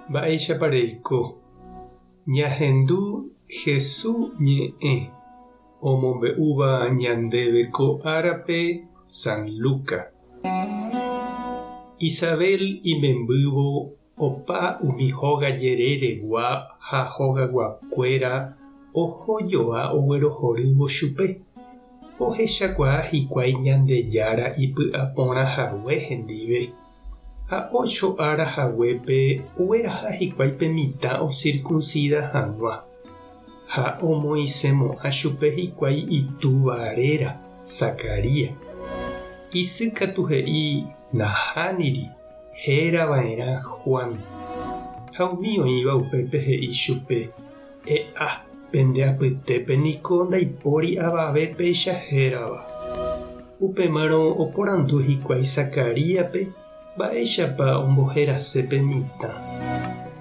Mba'éichapa reiko? Ñahendu Hesu ñe'ẽ omombe'úva ñandéve ko árape San Luca. Isabel imembývo opa umi hóga jereregua ha hogaguakuéra oho joa oguerohorývo chupe. Ohechakuaa hikuái Ñandejára ipy'aporã hague hendive. Ha ócho ára haguépe ogueraha hikuái pe mitã osirkunsida hag̃ua, ha omoĩsemo'ã chupe hikuái itúva réra, Zacarías. Isy katu he'i, Nahániri, héra va'erã Juan. Ha umi oĩva upépe he'i chupe, E'a, pende apytépe niko ndaipóri avave péicha hérava. Upémarõ oporandu hikuái Zacaríaspe mba'éichapa omboherase pe mitã.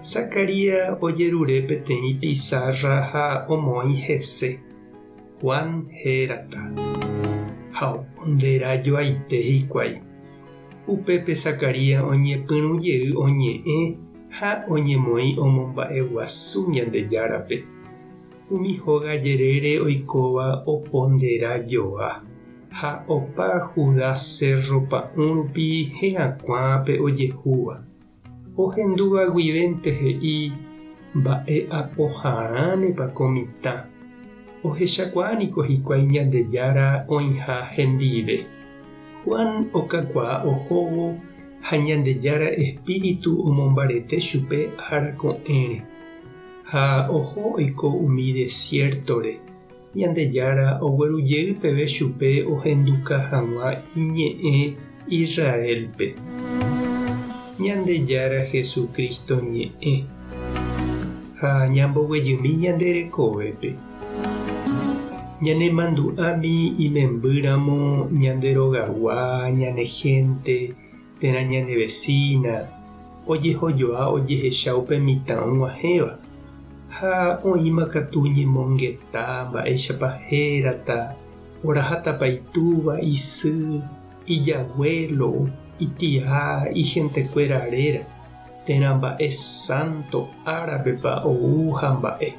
Zacarías ojerure peteĩ pisárra ha omoĩ hese, Juan hérata. Ha opondera joaite hikuái. Upépe Zacarías oñepyrũ jey oñe'ẽ ha oñemoĩ omomba'eguasu Ñandejárape. Umi hóga jerére oikóva opondera joa, ha opa Judá sérro pa'ũ rupi herakuã pe ojehúva. Ohendúva guivénte he'i, Mba'e apoharãnepa ko mitã? Ohechakuaa niko hikuái Ñandejára oĩha hendive. Juan okakuaa ohóvo ha Ñandejára espíritu omombarete chupe ára ko'ẽre. Ha oho oiko umi desiértore, Ñandejára ogueru jey peve chupe ohenduka hag̃ua iñe'ẽ Israélpe. Ñandejára Jesucristo ñe'ẽ. Ha ñamboguejymi ñande rekovépe. Ñanemandu'ámi imembýramo ñande rogagua, ñane hénte térã ñane vesína, ojehojoa ojehecha upe mitã og̃uahẽva. Ha oĩma katu ñemongeta mba'éichapa hérata, orahátapa itúva, isy, ijaguélo, itia, ihentekuéra réra. Térã mba'e sánto árapepa ou ha mba'e.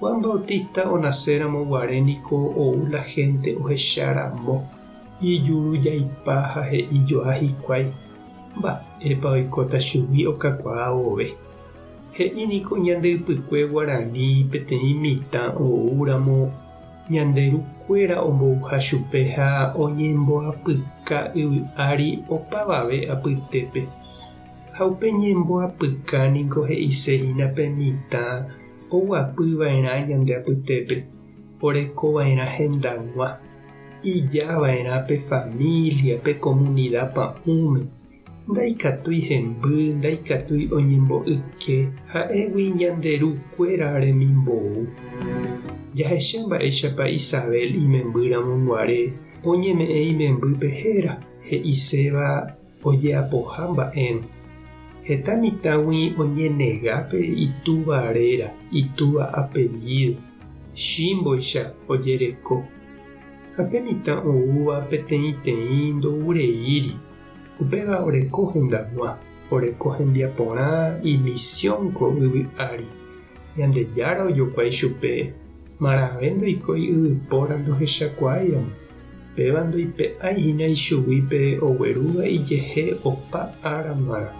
Juan Bautista onaséramo guare niko ou la hénte ohecha ramo, ijurujaipa ha he'i joa hikuái mba'épa oikóta chugui okakuaa vove. He'i niko ñande ypykue guarani peteĩ mitã oúramo ñande ru kuéra ombouha chupe ha oñemboapyka yvy ári opavave apytépe. Ha upe ñemboapyka niko he'ise hína pe mitã oguapy va'erã ñande apytépe, oreko va'erã hendag̃ua, ija va'erã pe familia, pe komunida pa'ũme, ndaikatúi hemby, ndaikatúi oñembo'yke, ha'égui ñande ru kuéra remimbou. Jahecha mba'éichapa Isabel imemby ramo guare oñeme'ẽ imembýpe héra, he'iséva Ojeapoha mba'érõ. Heta mitãgui oñenega pe itúva réra, itúva apellído, chímboicha ojereko. Ha pe mitã oúva peteĩteĩ ndoureíri, upéva oreko hendag̃ua, oreko hembiaporã imisión ko yvy ári. Ñandejára ojokuái chupe, marãve ndoikói yvypóra ndohechakuaáiramo. Péva ndoipe'ái hína ichugui pe oguerúva ijehe opa ára g̃uarã.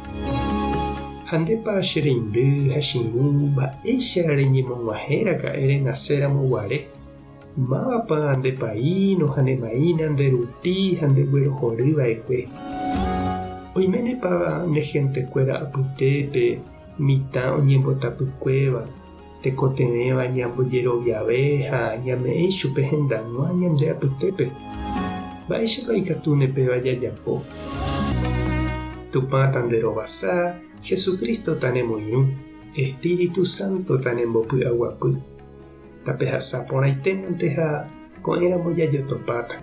Ha ndépa che reindy ha che irũ mba'éicha reñemog̃uahẽ raka'e renase ramo guare? Mávapa nde paíno ha ne maína nde rupi ha nde guerohory va'ekue? Oiménepa ne hentekuéra apytépe mitã oñembotapykuéva? Tekotevẽva ñambojeroviave ha ñame'ẽ ichupe hendag̃ua ñande apytépe. Mba'éichapa ikatúne péva jajapo? Tupã tanderovasa, Jesucristo tanemoirũ, Espíritu Santo tanembopy'aguapy. Tapehasa porãitémante ha ko'ẽramo jajotopáta.